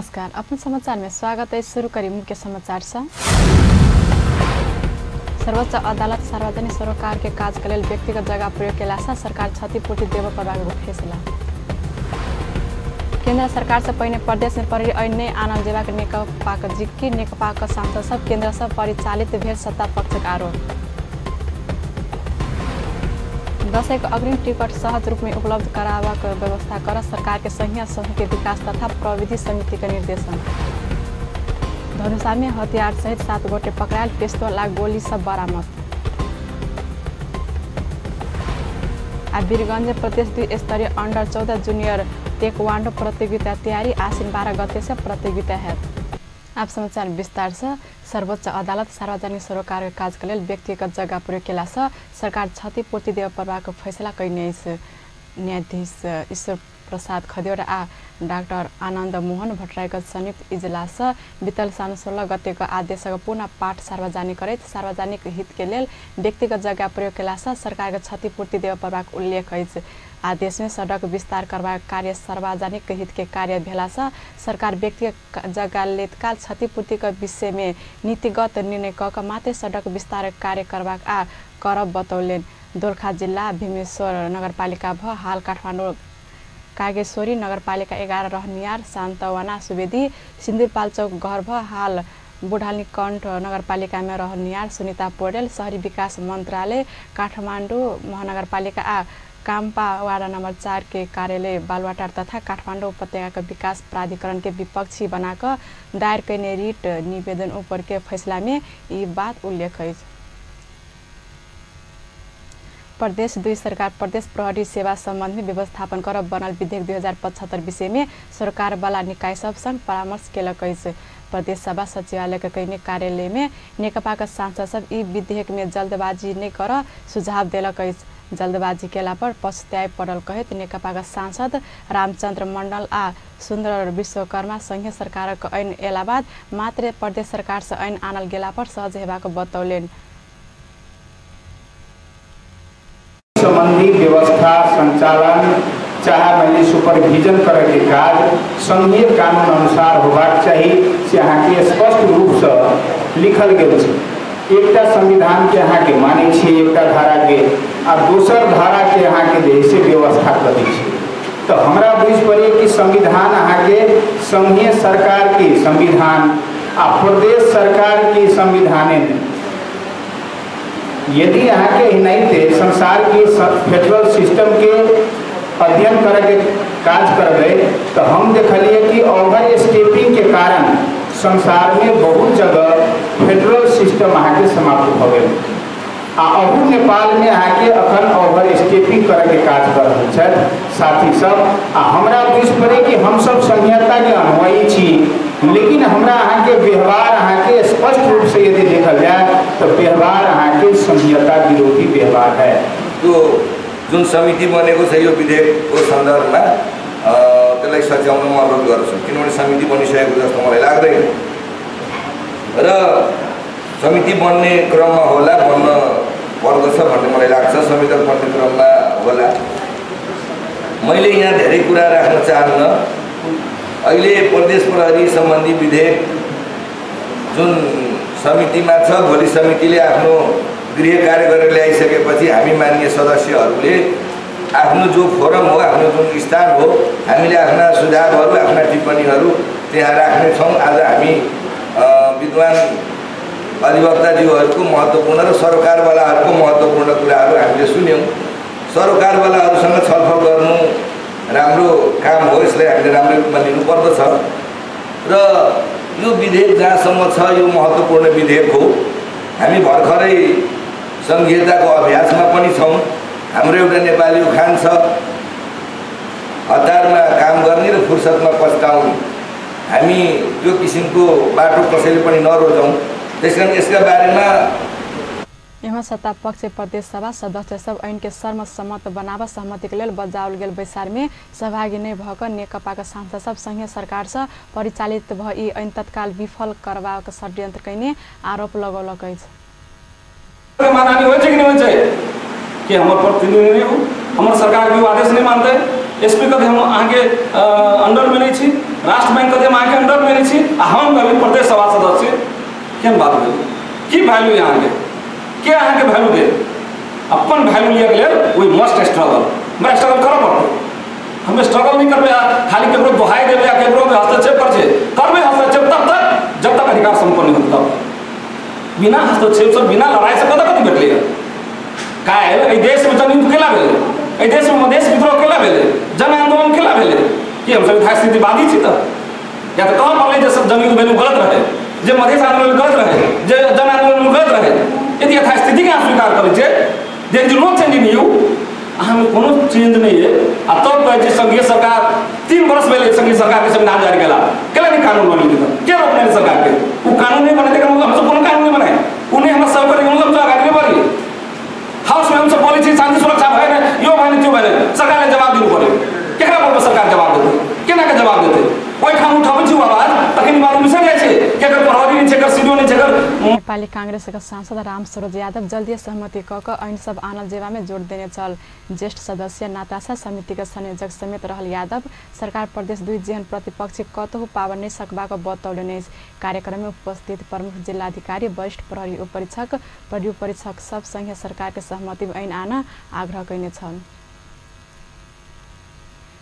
नमस्कार, अपन समाचार में स्वागत है। शुरू करी मुख्य समाचार से। सर्वोच्च अदालत सार्वजनिक सरोकार के काज के लेल व्यक्तिगत जगह प्रयोग केला से सरकार क्षतिपूर्ति देबय पड़बाक फैसला। केंद्र सरकार से पहिने प्रदेश में प्रहरी ऐन नहि आनल जेबाक नेकपाक जिक्की, नेकपाक सांसद सब केंद्र से परिचालित भेल सत्ता पक्षक आरोप। दशैंक अग्रिम टिकट सहज रूप में उपलब्ध कराबाक व्यवस्था कर सरकार के संघीय समूह के विकास तथा प्रविधि समिति के निर्देशन। धनुषा में हथियार सहित 7 गोटे पकड़ायल, पिस्तौल आ गोली सब बरामद। आ वीरगंज प्रदेश 2 स्तरीय अंडर 14 जूनियर तेकवांडो प्रतियोगिता तैयारी आश्विन 12 गते से प्रतियोगिता है। आप समाचार विस्तार से। सर्वोच्च अदालत सार्वजनिक सरोकार के काज के लेल व्यक्तिगत जगह प्रयोग केला से सरकार क्षतिपूर्ति देबय पड़बाक फैसला कयने अछि। न्यायाधीश ईश्वर प्रसाद खदेवड़ा आ डाक्टर आनन्द मोहन भट्टराईक संयुक्त इजलास बीतल साउन 16 गते के आदेशक पुनः पाठ सार्वजनिक करैत सार्वजनिक हित के लेल व्यक्तिगत जगह प्रयोग केला से सरकार के क्षतिपूर्ति देबय पड़बाक उल्लेख अछि। आदेश में सड़क विस्तार करबाक कार्य सार्वजनिक हित के कार्य भेला से सरकार व्यक्तिगत जगह लेत काल क्षतिपूर्ति के विषय में नीतिगत निर्णय क के मात्रै सड़क विस्तार कार्य करबाक आ करब बतौलनि। दोलखा जिल्ला भीमेश्वर नगरपालिका भ हाल काठमाडौँ कागेश्वरी नगरपालिका 11 रहनियार शान्तवना सुवेदी, सिन्दुरपाल चौक घर भ हाल बुढानीकण्ठ नगरपालिका में रहनियार सुनीता पौडेल, शहरी विकास मन्त्रालय काठमाडौँ महानगरपालिका आ काम्पा वार्ड नम्बर 4 के कार्यालय बालुवाटार तथा काठमाडौँ उपत्यका विकास प्राधिकरण के विपक्षी बनाकर दायर कयने रिट निवेदन ऊपर के फैसला में ई बात उल्लेख अछि। प्रदेश 2 सरकार प्रदेश प्रहरी सेवा सम्बन्ध में व्यवस्थापन कर बनल विधेयक 2075 विषय में सरकार वाला निकाय सब संग परामर्श केलक अछि। प्रदेश सभा सचिवालय के कईने कार्यालय में नेकपा के सांसद सब ई विधेयक में जल्दबाजी नहीं कर सुझाव देलक अछि। जल्दबाजी केला पर पछताए पड़ल कहैत नेकपा के सांसद रामचंद्र मंडल आ सुन्दर विश्वकर्मा संघीय सरकारक ऐन एला बाद मात्र प्रदेश सरकार से ऐन आनल गेला पर सहज हेबाक बतौलनि। संबंधी व्यवस्था संचालन चाहे मानि सुपरविजन करे के काज संघीय कानून अनुसार होबाक चाही से अहाँके स्पष्ट रूपसँ लिखल गेल छै। एकटा संविधान के अहाँके मानै छी एकटा धारा के आ दोसर धारा के अहाँके जे से व्यवस्था कऽ दै छै। तऽ हमरा बुझि पड़ैए कि संविधान अहाँके संघीय सरकार के संविधान आ प्रदेश सरकार के संविधाने नहि। यदि अहाँके एनाहिते संसार के फेडरल सिस्टम के अध्ययन करैके काज करबै तऽ हम देखलियै कि ओवर स्टेपिंग के कारण संसार में बहुत जगह फेडरल सिस्टम अहाँके समाप्त भऽ गेल आ अहू नेपाल में अहाँके अखन ओवर स्टेपिंग करैके काज कर रहल छथि साथी सब। आ हमरा बुझि पड़ै कि हमसब संघीयता के अनुयायी छी, लेकिन हमरा अहाँके व्यवहार अहाँके स्पष्ट रूप से यदि देखल जाए तो व्यवहार अहाँके संघीयता विरोधी व्यवहार है। त्यो जुन समिति बनेको छ यो विधेयकको सन्दर्भमा त्यसलाई सच्याउन म अनुरोध गर्छु, किनभने समिति बनिसकेको जस्तो मलाई लाग्दैन र समिति बन्ने क्रममा होला, बन्न पर्दछ भन्ने मलाई लाग्छ, समिति बन्ने क्रममा होला। मैले यहाँ धेरै कुरा राख्न चाहन्न। अहिले प्रदेश प्रहरी सम्बन्धी विधेयक जुन समितिमा छ, भोलि समितिले आफ्नो गृह कार्य गरेर ल्याइसकेपछि हामी मान्य सदस्यहरूले आफ्नो जो फोरम हो, आफ्नो जुन स्थान हो, हामीले आफ्ना सुझावहरू आफ्ना टिप्पणीहरू त्यहाँ राख्नेछौँ। आज हामी विद्वान अधिवक्ताज्यूहरूको महत्त्वपूर्ण र सरकारवालाहरूको महत्त्वपूर्ण कुराहरू हामीले सुन्यौँ। सरकारवालाहरूसँग छलफल गर्नु राम्रो काम हो, यसलाई हामीले राम्रो रूपमा लिनुपर्दछ र यो विधेयक जहाँसम्म छ यो महत्त्वपूर्ण विधेयक हो। हामी भर्खरै सङ्घीयताको अभ्यासमा पनि छौँ। हाम्रो एउटा नेपाली उखान छ, हतारमा काम गर्ने र फुर्सदमा पछ्ताउने। हामी त्यो किसिमको बाटो कसैले पनि नरोजौँ। त्यसकारण यसका बारेमा एवं सत्ता पक्ष प्रदेश सभा सदस्य सब ऐन के सर्वसम्मत बनाव सहमति के लेल बजाओल गेल बैसार में सहभागी नहीं भऽ कऽ नेकपा के सांसद सब संघीय सरकार से परिचालित भ ई ऐन तत्काल विफल करबाक षड्यंत्र कयने आरोप लगौलक अछि। मानहानि होइ छै कि नहि होइ छै कि हमर प्रतिनिधि नहि हो, हमर सरकार के आदेश नहीं मानते, एसपी कहतै हम अहाँके अंडरमे नहि छी, राष्ट्र बैंक कहतै हम अहाँके अंडरमे नहि छी, आ हम कहबै प्रदेश सभा सदस्य। केहन बात भेलै? की वैल्यू अहाँके? के अहाँके वैल्यू देत? अपन वैल्यू लियऽके लेल we must struggle. हमरा स्ट्रगल करऽ पड़तै। हम स्ट्रगल नहीं करबै, खाली केकरो दोहाई देबै या केकरो हस्तक्षेप कर छै, करबै हस्तक्षेप तब तक जब तक अधिकार सम्पन्न होतै तब। बिना हस्तक्षेप से बिना लड़ाई से कतऽ कतऽ भेटलै? काल्हि एहि देशमे जनयुद्ध केना भेलै? एहि देशमे मधेश विद्रोह केना भेलै? जन आन्दोलन केना भेलै? कि हमसब यथास्थितिवादी छी? तऽ या तऽ कहऽ पड़लै जे सब जनयुद्ध भेल गलत रहै, जे मधेश आन्दोलन गलत रहै, जे जन आन्दोलन गलत रहै। यदि यथास्थितिके अहाँ स्वीकार करै छियै, there is no change in you, अहाँमे कोनो चेंज नहि अइ। आ तब कहै छै संघीय सरकार 3 वर्ष भेलै संघीय सरकारके संविधान जारी केला, केला नहि कानून बनेलकै? तऽ के रोकने सरकारके? ओ कानून नहि बनेतै मतलब हमसब कोनो कानून नहि बनाए, ओ नहि हमरा सब करै मतलब हमसब अगाडि नहि बढ़िए। हाउसमे हमसब बोलै छी शान्ति सुरक्षा भए नहि, यो भए नहि, त्यो भए नहि, सरकारले जवाब दिनु पऱ्यो। केकरा बोलबै सरकार जवाब देतै? केना के जवाब देतै? ओहिठाम उठाबै छी आवाज तखन बात बिसरि जाइ छै कि एकर प्रहरी नहि छै, एकर सीडीओ नहि छै, एकर। नेपाली कांग्रेसका सांसद राम सरोज यादव जल्दी सहमति क क ऐन सब आनल जेबामे जोड़ देने छल। ज्येष्ठ सदस्य नातासा समितिका संयोजक समेत रहल यादव सरकार प्रदेश 2 जेहन प्रतिपक्षी कतहु पाब नहि सकबाक बतौलनि अछि। कार्यक्रममे उपस्थित प्रमुख जिल्लाधिकारी, वरिष्ठ प्रहरी उपरीक्षक, प्रहरी उपरीक्षक सब संघीय सरकारके सहमतिमे ऐन आन आग्रह कयने छल।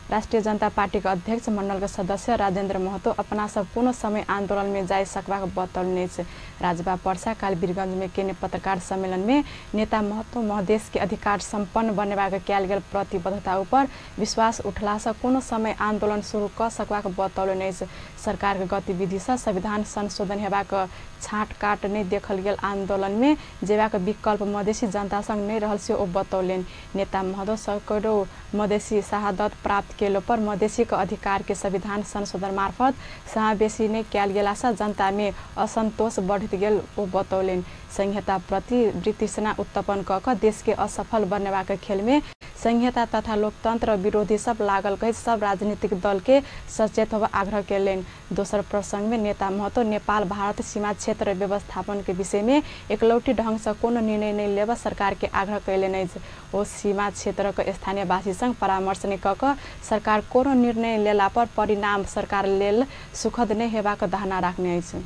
राष्ट्रिय जनता पार्टीका अध्यक्ष मण्डलका सदस्य राजेन्द्र महतो अपना सब कोनो समय आन्दोलन में जाय सकबाक बतौलनि अछि। राजबा पर्सा काल वीरगंज में केने पत्रकार सम्मेलन में नेता महतो मधेश के अधिकार सम्पन्न बनेबाक कयल गेल प्रतिबद्धता ऊपर विश्वास उठला से कोनो समय आन्दोलन शुरू क सकबाक बतौलनि अछि। सरकार के गतिविधि से संविधान संशोधन हेबाक छाँट काट नहि देखल गेल आन्दोलन में जेबाक विकल्प मधेसी जनता संग नहि रहल से ओ बतौलनि। नेता महतो सैकड़ों मधेसी शहादत प्राप्त केलो पर मधेसी के अधिकार के संविधान संशोधन मार्फत समावेशी नहि कयल गेला से जनता में असंतोष बढ़ैत गेल ओ बतौलनि। संहिता प्रति वितृष्णा उत्पन्न क क देश के असफल बनेबाक खेल में संहिता तथा लोकतंत्र विरोधी सब लागल कहि सब राजनीतिक दल के सचेत होबऽ आग्रह केलनि। दोसर प्रसंग में नेता महतो नेपाल भारत सीमा क्षेत्र व्यवस्थापन के विषय में एकलौटी ढंग से कोनो निर्णय नहि लेबऽ सरकार के आग्रह कयलनि अछि। ओ सीमा क्षेत्र के स्थानीयवासी संग परामर्श नहि क क सरकार कोनो निर्णय लेला पर परिणाम सरकार लेल सुखद नहि हेबाक धारणा राखने अछि।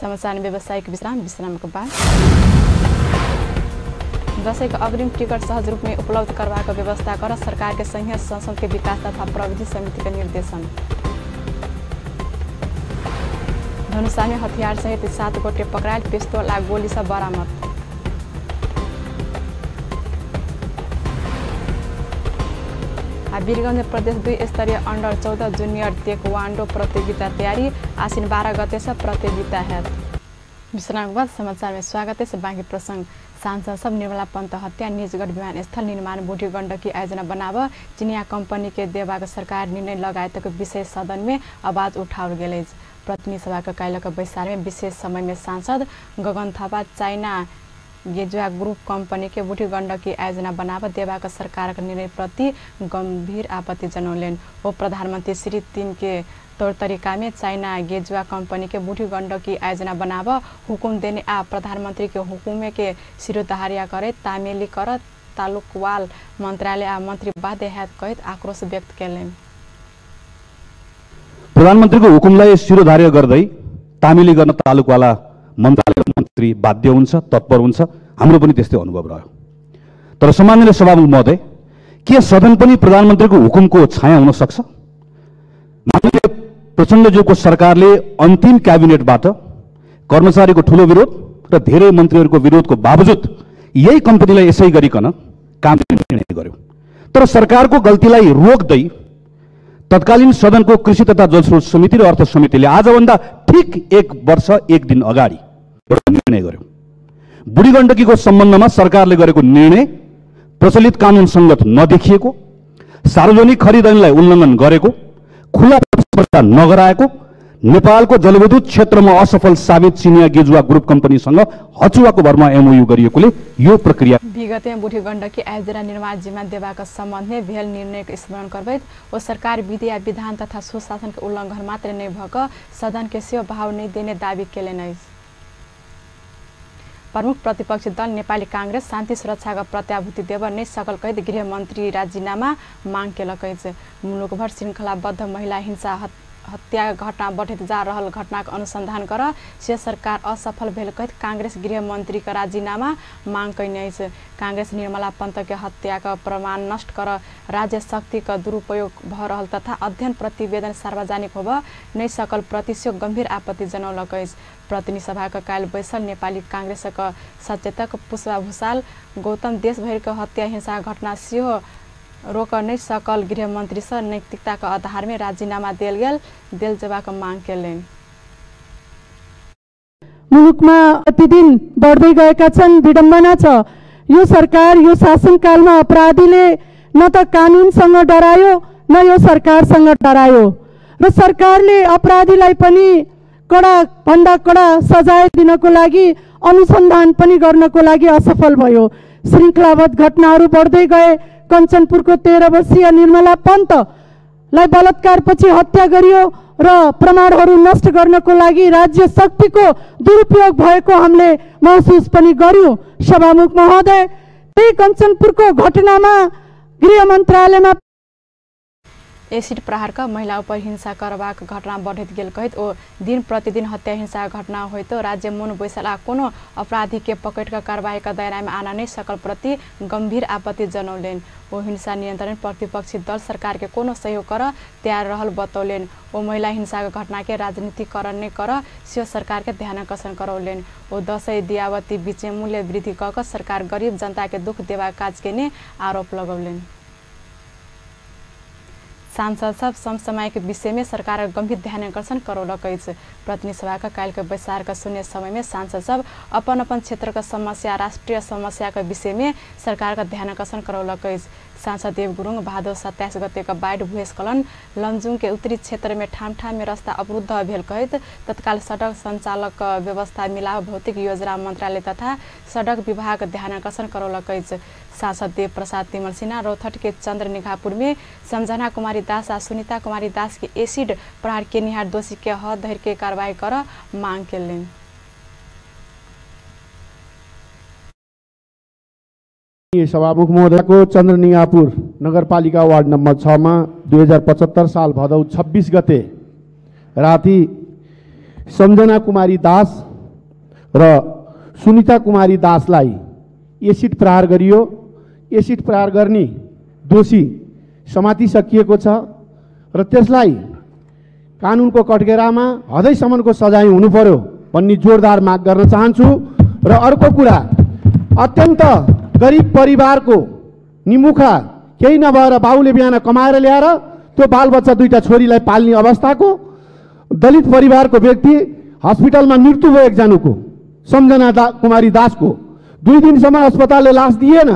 समाचार व्यावसायिक विश्राम, विश्रामक बाद दशैं के अग्रिम टिकट सहज रूप में उपलब्ध करबाक व्यवस्था कर सरकार के संघीय संसद के विकास तथा प्रविधि समिति के निर्देशन। धनुषा में हथियार सहित 7 गोटे पकड़ायल, पिस्तौल आ गोली सब बरामद। आ वीरगंज प्रदेश 2 स्तरीय अंडर 14 जूनियर तेक्वांडो प्रतियोगिता तैयारी, आश्विन 12 गते से प्रतियोगिता है। विश्राम के बाद समाचार में स्वागत है। बाँकी प्रसंग सांसद सब निर्मला पंत हत्या, निजगढ़ विमानस्थल निर्माण, बूढ़ी गंडकी आयोजना बनाब चिनिया कंपनी के देबाक सरकार निर्णय लगायतक विषय सदन में आवाज उठाओल गेल अछि। प्रतिनिधि सभा के काल्हिक बैसार में विशेष समय में सांसद Gagan Thapa China Gezhouba group company के बूढ़ी गंडकी आयोजना बनाब देबाक सरकारक निर्णय प्रति गंभीर आपत्ति जनौलनि। ओ प्रधानमंत्री श्री तीन के तौर तरीका में चाइना गेजुआ कंपनी के बूढ़ी गंडकी आयोजना बनाब हुकुम देने आ प्रधानमंत्री के हुकुमे के सिरोधारिया करे तामेली कर तालुकवाल मंत्रालय आ मंत्री बाध्य हैत कहैत आक्रोश व्यक्त केलनि। प्रधानमन्त्रीको हुकुमलाई शिरोधार्य गर्दै तामेली गर्न तालुकवाला मन्त्रालय मन्त्री बाध्य हुन्छ, तत्पर हुन्छ। हाम्रो पनि त्यस्तै अनुभव रह्यो। तर सम्माननीय सभामुख महोदय, के सदन पनि प्रधानमन्त्रीको हुकुमको छाया हुन सक्छ? माननीय प्रचण्डज्यूको सरकारले अन्तिम क्याबिनेटबाट कर्मचारीको ठुलो विरोध र धेरै मन्त्रीहरूको विरोधको बावजुद यही कम्पनीलाई यसै गरिकन काम निर्णय गर्यो। तर सरकारको गल्तीलाई रोक्दै तत्कालीन सदनको कृषि तथा जलस्रोत समिति र अर्थ समितिले आजभन्दा ठिक 1 वर्ष 1 दिन अगाडि एउटा निर्णय गर्यो। बुढी गण्डकीको सम्बन्धमा सरकारले गरेको निर्णय प्रचलित कानुन सङ्गत नदेखिएको, सार्वजनिक खरिद ऐनलाई उल्लङ्घन गरेको, खुला प्रतिस्पर्धा नगराएको, नेपालको जलविद्युत क्षेत्रमा असफल साबित चिनिया गेजुवा ग्रुप कम्पनीसँग हचुवाको भरमा एमओयू गरिएकोले यो प्रक्रिया। विगत में बूढ़ी गंडकी आयोजना निर्माण जिम्मा देबाक सम्बन्ध में भेल निर्णय के स्मरण करबैत ओ सरकार विधि आ विधान तथा सुशासन के उल्लंघन मात्र नहि भऽ कऽ सदन के सेहो भाव नहि देने दावी केलनि अछि। प्रमुख प्रतिपक्षी दल नेपाली कांग्रेस शान्ति सुरक्षाको प्रत्याभूति देब नै सकल कहैत गृहमन्त्री राजीनामा माग केलक अछि। मुलुकभर श्रृङ्खलाबद्ध महिला हिंसा हत्या घटना बढ़ैत जा रहल घटनाक अनुसंधान कर से सरकार असफल भेल कहैत कांग्रेस गृहमन्त्रीक राजीनामा माग कयने अछि। कांग्रेस निर्मला पंत के हत्याक प्रमाण नष्ट कर राज्य शक्तिक दुरुपयोग भ रहल तथा अध्ययन प्रतिवेदन सार्वजनिक होब नहि सकल प्रति सेहो गंभीर आपत्ति जनौलक अछि। प्रतिनिधि सभाक काल्हि बैसल नेपाली कांग्रेसक सचेतक पुष्पा भूषाल गौतम देशभरिक हत्या हिंसा घटना सेहो रोक नहि सकल गृहमन्त्रीसँ नैतिकताक आधारमे राजीनामा देल जेबाक माग केलनि। मुलुकमा प्रतिदिन बढ्दै गएका छन्। विडम्बना छ, यो सरकार यो शासनकालमा अपराधीले न त कानुनसँग डरायो न यो सरकारसँग डरायो र सरकारले अपराधीलाई पनि कडा भन्दा कडा सजाय दिनको लागि अनुसन्धान पनि गर्नको लागि असफल भयो। श्रृङ्खलाबद्ध घटनाहरू बढ्दै गए। कञ्चनपुरको 13 वर्षीय निर्मला पन्तलाई बलात्कारपछि हत्या गरियो र प्रमाणहरू नष्ट गर्नको लागि राज्य शक्तिको दुरुपयोग भएको हामीले महसुस पनि गर्यौँ। सभामुख महोदय, त्यही कञ्चनपुरको घटनामा गृह मन्त्रालयमा एसिड प्रहारका महिला उपर हिंसा करबाक घटना बढ़ैत गेल कहैत ओ दिन प्रतिदिन हत्या हिंसा घटना होइतो राज्य मौन बैसल आ कोनो अपराधी के पकड़ क कार्रवाई के दायरा में आना नहीं सकल प्रति गंभीर आपत्ति जनौलनि। ओ हिंसा नियंत्रण प्रतिपक्षी दल सरकार के कोनो सहयोग कर तैयार रहल बतौलनि। ओ महिला हिंसा के घटना के राजनीतिकरण नहीं कर सेहो सरकार के ध्यानाकर्षण करौलनि। ओ दसैँ दियावती बीच मूल्य वृद्धि क सरकार गरीब जनता के दुख देबाक काज केने आरोप लगौलनि। सांसद सब समसामयिक विषय में सरकार गंभीर ध्यानाकर्षण करौलक अछि। प्रतिनिधि सभा काल्हिके बैसार शून्य समय में सांसद सब अपन अपन क्षेत्रक समस्या राष्ट्रीय समस्या के विषय में सरकार का ध्यानाकर्षण करौलक अछि। सांसद देव गुरुङ भादो 27 गते के बाढ़ि भूस्खलन लमजुङ के उत्तरी क्षेत्र में ठाम ठाम में रास्ता अवरुद्ध भेल कहैत तत्काल सड़क संचालक व्यवस्था मिलाव भौतिक योजना मंत्रालय तथा सड़क विभाग ध्यानाकर्षण करौलक अछि। सांसद देव प्रसाद तिमल सिन्हा रौथट के चंद्र निघापुर में संजना कुमारी दास आ सुनीता कुमारी दास के एसिड प्रहार केनिहार दोषी के हद धरि के कार्रवाई कर मांग केलनि। सभामुख महोदयको चन्द्रनिगापुर नगरपालिका वार्ड नम्बर 6 मा 2075 साल भदौ 26 गते राति सम्झना कुमारी दास र सुनीता कुमारी दासलाई एसिड प्रहार गरियो। एसिड प्रहार गर्ने दोषी समातिसकिएको छ र त्यसलाई कानुनको कटघेरामा हदैसम्मको सजाय हुनु पर्यो भन्ने जोरदार माग गर्न चाहन्छु। र अर्को कुरा, अत्यन्त गरिब परिवारको निमुखा केही नभएर बाउले बिहान कमाएर ल्याएर त्यो बालबच्चा दुईटा छोरीलाई पाल्ने अवस्थाको दलित परिवारको व्यक्ति हस्पिटलमा मृत्यु भयो एकजनाको, सम्झना कुमारी दासको 2 दिनसम्म अस्पतालले लास दिएन,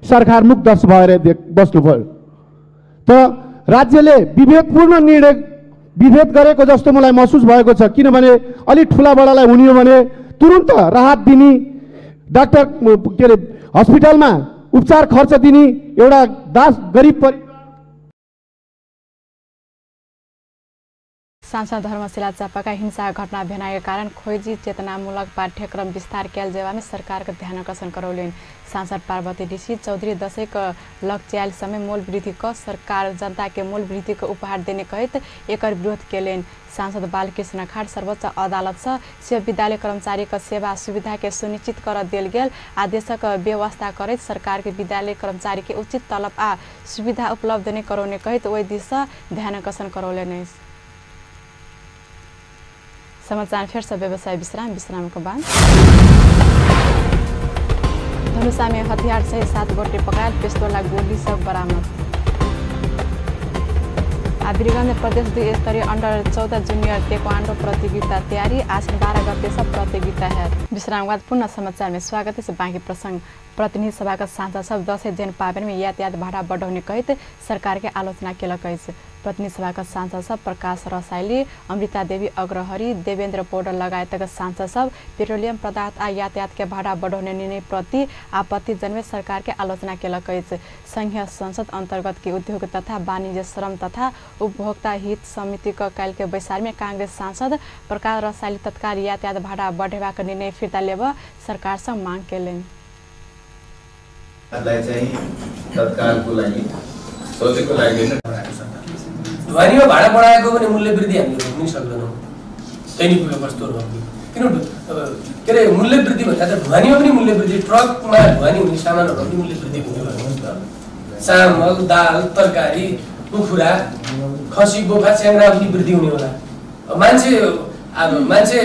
सरकार मुक्तस भएर बस्नु पर्यो। त राज्यले विभेदपूर्ण निर्णय विभेद गरेको जस्तो मलाई महसुस भएको छ। किनभने अलिक ठुला बडालाई हुने हो भने तुरुन्त राहत दिने, डाक्टर के अरे हस्पिटलमा उपचार खर्च दिने एउटा दास गरिब परिवार। सांसद धर्मशिला चापाका हिंसा घटना भेनाइके कारण खोजी चेतनामूलक पाठ्यक्रम विस्तार कयल जेबामे सरकारके ध्यानाकर्षण करौलनि। सांसद पार्वती ऋषि चौधरी दशैंक लक्ष्य समय मोल वृद्धि क सरकार जनता के मोल वृद्धि के उपहार देने कहैत एकर विरोध केलनि। सांसद बालकृष्ण खाड़ सर्वोच्च अदालत से विद्यालय कर्मचारी के सेवा सुविधा के सुनिश्चित कर देल गेल आदेशक व्यवस्था करैत सरकार के विद्यालय कर्मचारी के उचित तलब आ सुविधा उपलब्ध नहि करौने कहैत ओहि दिस ध्यानाकर्षण करौलनि। समाचार फिर से व्यवसाय विश्राम, विश्राम के बाद धनुषा में हथियार सहित 7 गोटे पकड़ायल, पिस्तौल गोली सब बरामद। आ वीरगंज प्रदेश 2 स्तरीय अंडर 14 जूनियर तेक्वांडो प्रतियोगिता तैयारी, आश्विन 12 गते सब प्रतियोगिता है। विश्राम बाद पुनः समाचार में स्वागत है। बाकी प्रसंग, प्रतिनिधि सभा का सांसद सब दसैँ जेन पाबनि में यातायात भाड़ा बढ़ौने कहैत सरकार के आलोचना केलक अछि। प्रतिनिधि सभाका सांसद सब प्रकाश रसाइली, अमृता देवी अग्रहरी, देवेन्द्र पौडेल लगायतका सांसद सब पेट्रोलियम पदार्थ आ यातायात के भाडा बढाउने निर्णय प्रति आपत्ति जन्मे सरकार के आलोचना केलक अछि। संघीय संसद अंतर्गत के उद्योग तथा वाणिज्य श्रम तथा उपभोक्ता हित समिति क काल्हि के बैसार में कांग्रेस सांसद प्रकाश रसाइली तत्काल यातायात भाडा बढेबाक निर्णय फिर्ता लेब सरकार सँ मांग केलनि। तत्कालको लागि सोचेको लागि ढुवानीमा भाडा बढाएको भने मूल्य वृद्धि हामीले रोक्नै सक्दैनौँ दैनिक वस्तुहरूमा पनि। किन के अरे मूल्य वृद्धि भन्दा त ढुवानीमा पनि मूल्य वृद्धि, ट्रकमा ढुवानी हुने सामानहरूमा पनि मूल्य वृद्धि हुने भयो नि त। चामल, दाल, तरकारी, कुखुरा, खसी, बोखा, च्याङ्रा पनि वृद्धि हुने होला। मान्छे अब मान्छे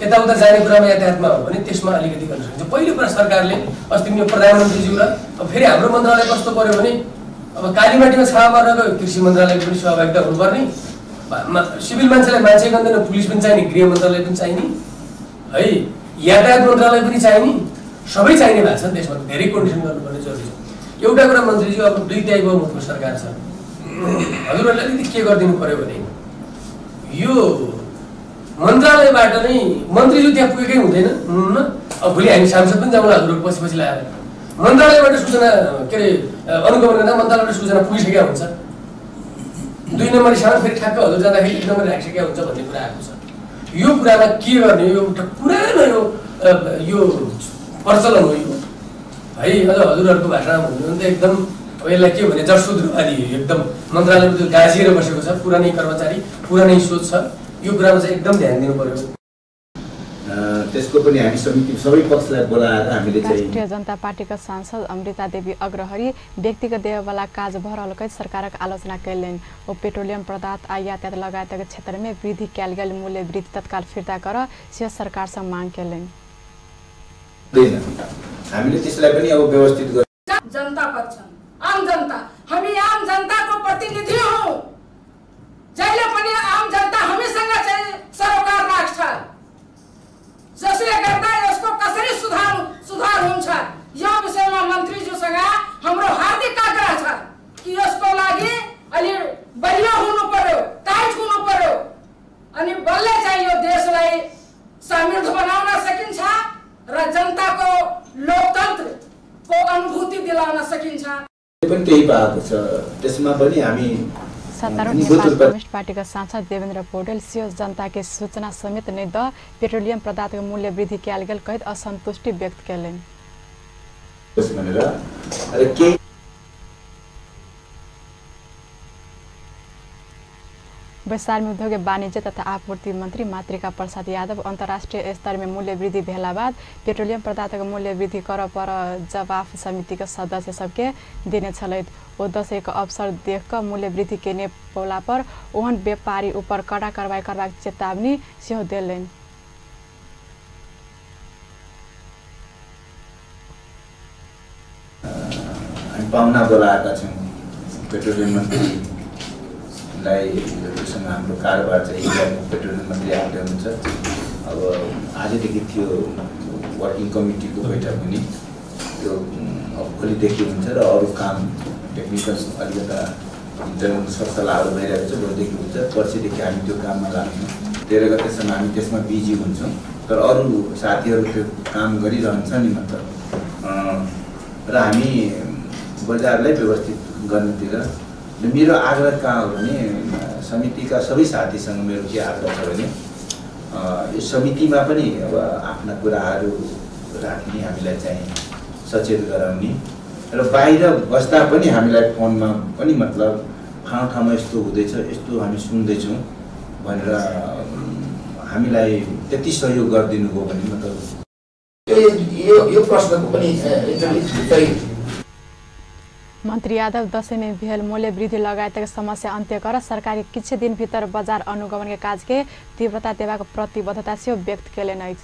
यताउता जाने कुरामा यातायातमा हो भने त्यसमा अलिकति गर्न सकिन्छ। पहिलो कुरा सरकारले अस्ति पनि प्रधानमन्त्रीज्यू र अब फेरि हाम्रो मन्त्रालय कस्तो पर्यो भने अब कालीमाटीमा छापा मार्न गयो कृषि मन्त्रालयको पनि सहभागिता हुनुपर्ने, सिभिल मान्छेलाई मान्छे गन्दैन, पुलिस पनि चाहिने, गृह मन्त्रालय पनि चाहिने, है यातायात मन्त्रालय पनि चाहिने, सबै चाहिने भएको छ नि। त्यसमा धेरै कोर्डिनेसन गर्नुपर्ने जरुरी छ। एउटा कुरा मन्त्रीज्यू, अब 2/3 बहुमतको सरकार छ, हजुरहरूले अलिकति के गरिदिनु पर्यो भने यो मन्त्रालयबाट नै मन्त्रीज्यू त्यहाँ पुगेकै हुँदैन हुनुहुन्न। अब भोलि हामी सांसद पनि जाउँला हजुरहरू पछि पछि लगाएर मन्त्रालयबाट सूचना के अरे अनुगमन गर्दा मन्त्रालयबाट सूचना पुगिसकेका हुन्छ। 2 नम्बर सामान फेरि ठ्याक्क हजुर जाँदाखेरि 1 नम्बर राखिसकेका हुन्छ भन्ने कुरा आएको छ। यो कुरामा के गर्ने, यो एउटा पुरानो यो प्रचलन हो यो, है। अझ हजुरहरूको भाषामा भन्नु भने त एकदम अब यसलाई के भने जसुद्रवादी, एकदम मन्त्रालयमा त्यो गाँसिएर बसेको छ, पुरानै कर्मचारी, पुरानै सोच छ। यो कुरामा चाहिँ एकदम ध्यान दिनु पर्यो। त्यसको पनि हामी समिति सबै पक्षलाई बोलाएर हामीले चाहिँ राष्ट्रिय जनता पार्टीका सांसद अमृता देवी अग्रहरी व्यक्तिगत देवाला काज भ रहल कहैत सरकारक आलोचना कयलनि। ओ पेट्रोलियम पदार्थ आ यातायात लगायतक क्षेत्रमे वृद्धि कयल गेल मूल्य वृद्धि तत्काल फिर्ता कर सेहो सरकार सँ मांग कयलनि। हामीले त्यसलाई पनि अब व्यवस्थित जनता पक्ष, आम जनता, हामी आम जनताको प्रतिनिधि हौं। जहिले पनि आम जनता हामीसँग चाहिँ सरोकार राख्छ, जसले गर्दा यसको कसरी सुधार हुन्छ यो विषयमा मन्त्रीज्यूसँग हाम्रो हार्दिक आग्रह छ कि यसको लागि अलि बलियो हुनु पर्यो, टाइट हुनु पर्यो अनि बल्ल चाहिँ यो देशलाई समृद्ध बनाउन सकिन्छ र जनताको लोकतन्त्रको अनुभूति दिलाउन सकिन्छ। पनि त्यही भएको छ, त्यसमा पनि हामी सत्तारूढ़ नेपाल कम्युनिस्ट पार्टीका सांसद देवेन्द्र पौडेल सेहो जनता के सूचना समेत नै the petroleum पदार्थ के मूल्य वृद्धि कयल गेल कहैत असंतुष्टि व्यक्त कयलनि। बैसार में उद्योग वाणिज्य तथा आपूर्ति मंत्री मातृका प्रसाद यादव अंतर्राष्ट्रीय स्तर में मूल्य वृद्धि भेला बाद पेट्रोलियम पदार्थ के मूल्य वृद्धि कर पर जवाफ समिति के सदस्य सबके देने छलथि। ओ दशैं के अवसर देख क मूल्य वृद्धि केने पौला पर ओहन व्यापारी ऊपर कड़ा कार्रवाई करबाक चेतावनी सेहो देलनि। हामी पाहुना बोलाएका छौँ पेट्रोलियम मन्त्री लाई, सँग हाम्रो कारोबार चाहिँ पेट्रोलियम मन्त्री आउँदै हुनुहुन्छ। अब आजदेखि थियो वर्किङ कमिटीको बैठक हुने, त्यो अब भोलिदेखि हुन्छ र अरू काम टेक्निकल अलिकता इन्टरनल सरसल्लाहहरू भइरहेको छ, भोलिदेखि हुन्छ। पर्सिदेखि हामी त्यो काममा लाग्छौँ। 13 गतेसम्म हामी त्यसमा बिजी हुन्छौँ, तर अरू साथीहरू त्यो काम गरिरहन्छ नि मतलब। र हामी बजारलाई व्यवस्थित गर्नुतिर मेरो आग्रह कहाँ हो भने समितिका सबै साथीसँग मेरो के आग्रह छ भने यो समितिमा पनि अब आफ्ना कुराहरू राख्ने, हामीलाई चाहिँ सचेत गराउने र बाहिर बस्दा पनि हामीलाई फोनमा पनि मतलब ठाउँ ठाउँमा यस्तो हुँदैछ, यस्तो हामी सुन्दैछौँ भनेर हामीलाई त्यति सहयोग गरिदिनु हो भने मतलब यो प्रश्नको पनि मंत्री यादव दशैं में भेल मूल्य वृद्धि लगायतक समस्या अन्त्य कर सरकारी किछु दिन भीतर बजार अनुगमन के काज के तीव्रता देबाक प्रतिबद्धता सेहो व्यक्त केलनि अछि।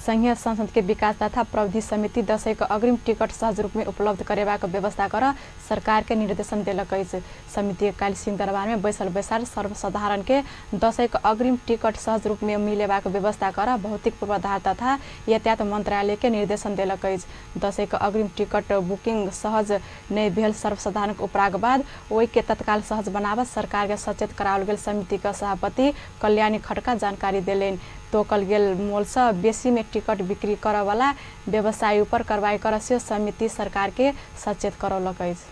संघीय संसद के विकास तथा प्रविधि समिति दशैं के अग्रिम टिकट सहज रूप में उपलब्ध करेबाक व्यवस्था कर सरकार के निर्देशन देलक अछि। समिति के काल्हि सिंहदरबार में बैसल बैसार सर्वसाधारण के दशैं के अग्रिम टिकट सहज रूप में मिलेबाक व्यवस्था कर भौतिक पूर्वाधार तथा यातायात मंत्रालय के निर्देशन देलक अछि। दशैं के अग्रिम टिकट बुकिंग सहज नहि भेल सर्वसाधारण के उपराग बाद ओहि के तत्काल सहज बनाबऽ सरकार के सचेत कराओल गेल समिति के सभापति कल्याणी खड़का जानकारी देलनि। तोकल गेल मोलसँ बेसी में टिकट बिक्री करऽवला व्यवसायी पर कार्रवाई कर से समिति सरकार के सचेत करौलक अछि।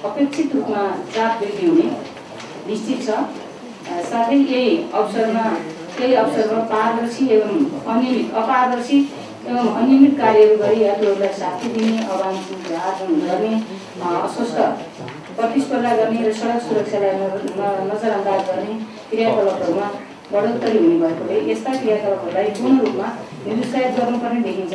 अपेक्षित रूपमा चाप वृद्धि हुने निश्चित छ। साथै यही अवसरमा पारदर्शी एवं अनियमित अपारदर्शी एवं अनियमित कार्यहरू गरी यात्रुहरूलाई शास्ति दिने, अवांछित आचरण गर्ने, अस्वस्थ प्रतिस्पर्धा गर्ने र सडक सुरक्षालाई नजरअन्दाज गर्ने क्रियाकलापहरूमा बढोत्तरी हुने भएकोले यस्ता क्रियाकलापहरूलाई पूर्ण रूपमा निरुत्साहित गर्नुपर्ने देखिन्छ।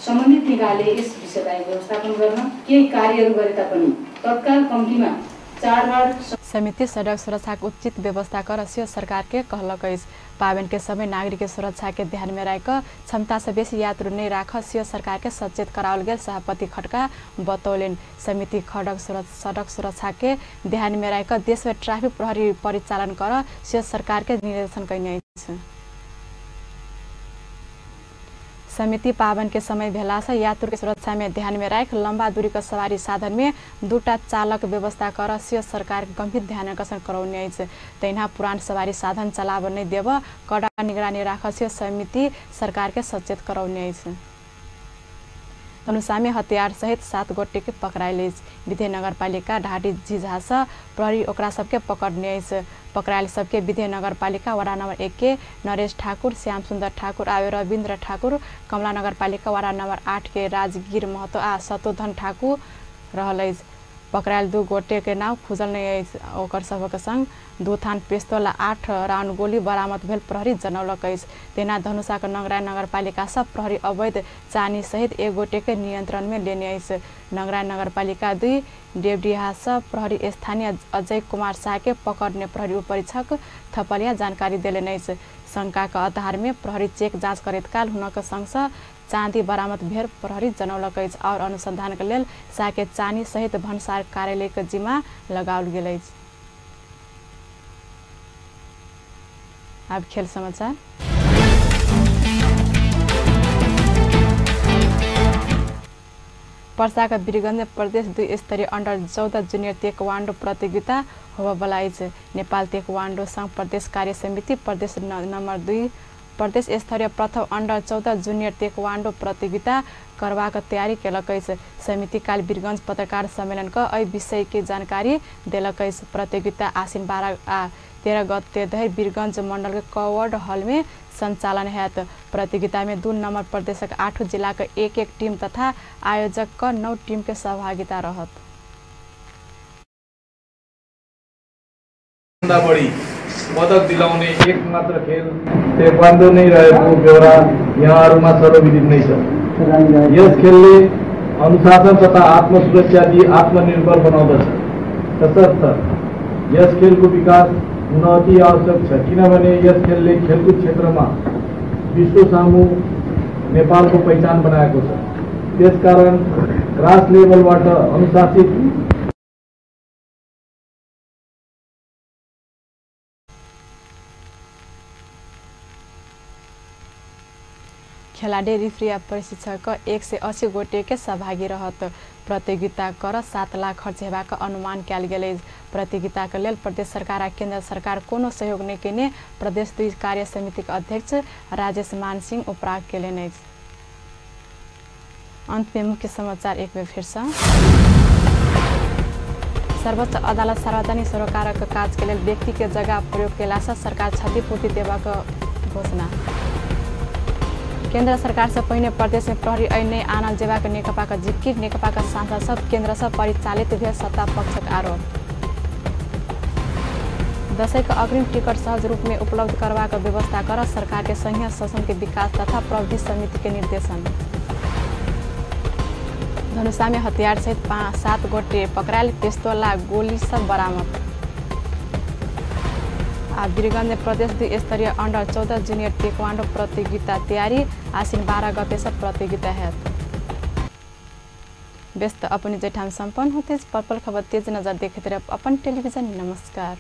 सम्बन्धित निकायले यस विषयलाई व्यवस्थापन गर्न केही कार्यहरू गरे तापनि तत्काल कम्तीमा चाडबाड समिति सड़क सुरक्षा के उचित व्यवस्था कर से सरकार के कहलक अछि। पावन के समय नागरिक के सुरक्षा के ध्यान में राख क्षमता से बेसी यात्रु नहीं राख से सरकार के सचेत कराओल गेल सभापति खड़का बतौलनि। समिति सड़क सुरक्षा के ध्यान में राख देश में ट्रैफिक प्रहरी परिचालन कर से सरकार के निर्देशन कयने अछि। समिति पावन के समय भेला से यात्रु के सुरक्षा में ध्यान में राख लंबा दूरी के सवारी साधन में दूटा चालक व्यवस्था कर से सरकार के गंभीर ध्यान आकर्षण करौने अछि। तहिना पुरान सवारी साधन चलाब नहि देब कड़ा निगरानी राख से समिति सरकार के सचेत करौने अछि। धनुषा में हथियार सहित 7 गोटे के पकड़ायल अछि। विधेय नगरपालिका ढाडी झिझासँ प्रहरी ओकरा सबके पकड़ने अछि। पकड़ायल सबके विधेय नगरपालिका वडा नंबर 1 के नरेश ठाकुर, श्याम सुन्दर ठाकुर आ रविन्द्र ठाकुर, कमला नगरपालिका वडा नंबर 8 के राजगीर महतो आ सतोधन ठाकुर रहल अछि। पकड़ायल 2 गोटे के नाम खुजल नहि अछि। ओकर सबक संग 2 थान पिस्तौल आ 8 राउंड गोली बरामद भेल प्रहरी जनौलक अछि। तहिना धनुषाक नगराय नगरपालिका सब प्रहरी अवैध चानी सहित 1 गोटे के नियंत्रण में लेने अछि। नगराय नगरपालिका 2 देवडीहासँ प्रहरी स्थानीय अजय कुमार शाह के पकड़ने प्रहरी उपरीक्षक थपलिया जानकारी देलनि अछि। शंकाक आधार में प्रहरी चेक जाँच करैत काल हुनक संगसँ चाँदी बरामद भेल प्रहरी जनौलक अछि और अनुसंधान के लेल शाह के चानी सहित भन्सार कार्यालय के जिम्मा लगाओल गेल अछि। अब खेल समाचार। पर्साका वीरगंज प्रदेश 2 स्तरीय अंडर 14 जूनियर तेकवांडो प्रतियोगिता होबयवला अछि। नेपाल तेकवांडो संघ प्रदेश कार्य समिति प्रदेश नंबर 2 प्रदेश स्तरीय प्रथम अंडर 14 जूनियर तेकवांडो प्रतियोगिता करबाक तैयारी केलक अछि। समिति काल वीरगंज पत्रकार सम्मेलन क एहि विषय के जानकारी देलक अछि। प्रतियोगिता आश्विन 12 आ 13 गते धरि वीरगंज मंडल के कवर्ड हॉल में संचालन हैत। प्रतियोगिता में 2 नंबर प्रदेशक 8 जिला के 1-1 टीम तथा आयोजक क 9 टीम के सहभागिता रहत। बढी पदक दिलाउने एक मात्र खेल तेक्वान्दो नै रहेको बेहोरा यहाँहरूमा सर्वविदित नै छ। यस खेलले अनुशासन तथा आत्मसुरक्षा दिई आत्मनिर्भर बनाउँदछ। तसर्थ यस खेलको विकास हुन अति आवश्यक छ, किनभने यस खेलले खेलकुद क्षेत्रमा विश्व सामु नेपालको पहिचान बनाएको छ। त्यसकारण ग्रास लेभलबाट अनुशासित खेलाडी, रिफ्री आ प्रशिक्षक 180 गोटे के सहभागी रहत। प्रतियोगिता कर 7 लाख खर्च हेबाक अनुमान कयल गेल अछि। प्रतियोगिता के लेल प्रदेश सरकार आ केंद्र सरकार कोनो सहयोग नहि केने प्रदेश 2 कार्य समिति के अध्यक्ष राजेश मान सिंह उपराग केलनि अछि। अंत में मुख्य समाचार एक बेर फेर सँ। सर्वोच्च अदालत सार्वजनिक सरोकारक काज के लेल व्यक्ति के जगह प्रयोग केला सँ सरकार क्षतिपूर्ति देबाक घोषणा। केंद्र सरकार से पहिने प्रदेश में प्रहरी ऐन नहि आनल जेबाक नेकपाक जिकिर, नेकपाक सांसद सब केंद्र से परिचालित भेल सत्ता पक्षक आरोप। दशैं के अग्रिम टिकट सहज रूप में उपलब्ध करबाक व्यवस्था कर सरकार के संघीय शासन के विकास तथा प्रविधि समिति के निर्देशन। धनुषा में हथियार सहित 7 गोटे पकड़ायल, पिस्तौल आ गोली सब बरामद। आ वीरगंज प्रदेश 2 स्तरीय अंडर 14 जूनियर ताइक्वांडो प्रतियोगिता तैयारी आश्विन 12 गते से प्रतियोगिता है। व्यस्त अपने जेठाम संपन्न होते पल पल खबर तेज नजर देखते रहे अपन टेलीविजन। नमस्कार।